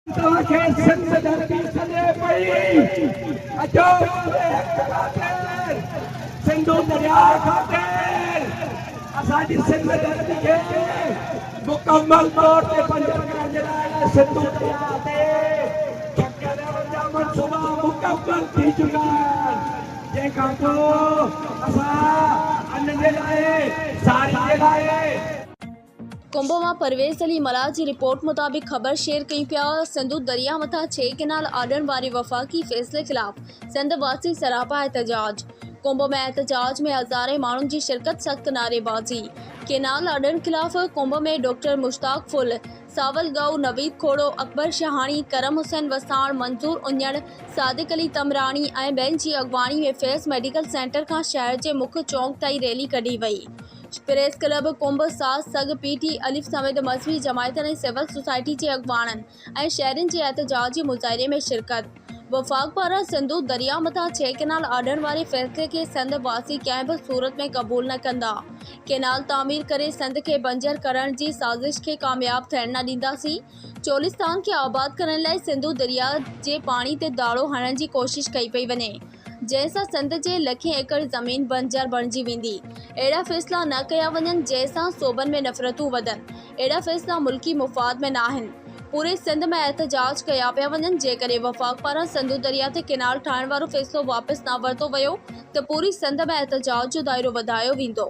توهان کي سنڌ ڌرتي سڏي پئي، اچو پنهنجي حق خاطر، سنڌو درياء خاطر اسان جي سنڌ ڌرتي کي مڪمل طور تي بنجر ڪرڻ جي لاء سنڌو درياء تي ڇڪ جا منصوبا مڪمل ٿي چڪا آهن، جنهن کان پوء اسان ان جي لاء ساري جي لاء. ڪنب مان پرويز علي ملاح جي رپورٽ مطابق خبر شيئر ڪيون پيا سنڌو درياء مٿان ڇهه ڪئنال آڏڻ واري وفاقي فيصلي خلاف سنڌ واسي سراپا احتجاج ڪنب ۾ احتجاج ۾ هزارين ماڻهن جي شرڪت سخت نعريبازي ڪئنال آڏڻ خلاف ڪنب ۾ ڊاڪٽر مشتاق ڦل ساول ڳئو نويد کوڙو اڪبر شاهاڻي ڪرم حسين وساڻ منظور انڙ صادق علي تمراڻي ۽ ٻين جي اڳواڻي ۾ فيض ميڊيڪل سينٽر کان شهر جي مک چونڪ تائين ريلي ڪڍي وئي پريس ڪلب ڪنب، ساز سگ، پي ٽي الف سميت مذهبي جماعتن ۽ سول سوسائٽي جي اڳواڻن ۽ شهرين جي احتجاجي مظاهري ۾ شرڪت. وفاق پاران سنڌو درياء مٿان ڇهه ڪئنال آڏڻ واري فيصلي کي سنڌ واسي ڪنهن به صورت ۾ قبول نه ڪندا. ڪئنال تعمير ڪري سنڌ کي بنجر ڪرڻ جي سازش کي ڪامياب ٿيڻ نه ڏينداسين. چولستان کي آباد ڪرڻ لاء سنڌو درياء جي پاڻي تي ڌاڙو هڻڻ جي ڪوشش ڪئي پئي وڃي. جنهن سان سنڌ جي لکين ايڪڙ زمين بنجر بڻجي ويندي. اهڙا فيصلا نه ڪيا وڃن جنهن سان صوبن ۾ نفرتون وڌن. اهڙا فيصلا ملڪي مفاد ۾ ناهن. پوري سنڌ ۾ احتجاج ڪيا پيا وڃن جيڪڏهن وفاق پاران سنڌو درياء تي ڪئنال ٺاهڻ وارو فيصلو واپس نه ورتو ويو ته پوري سنڌ ۾ احتجاج جو دائرو وڌايو ويندو.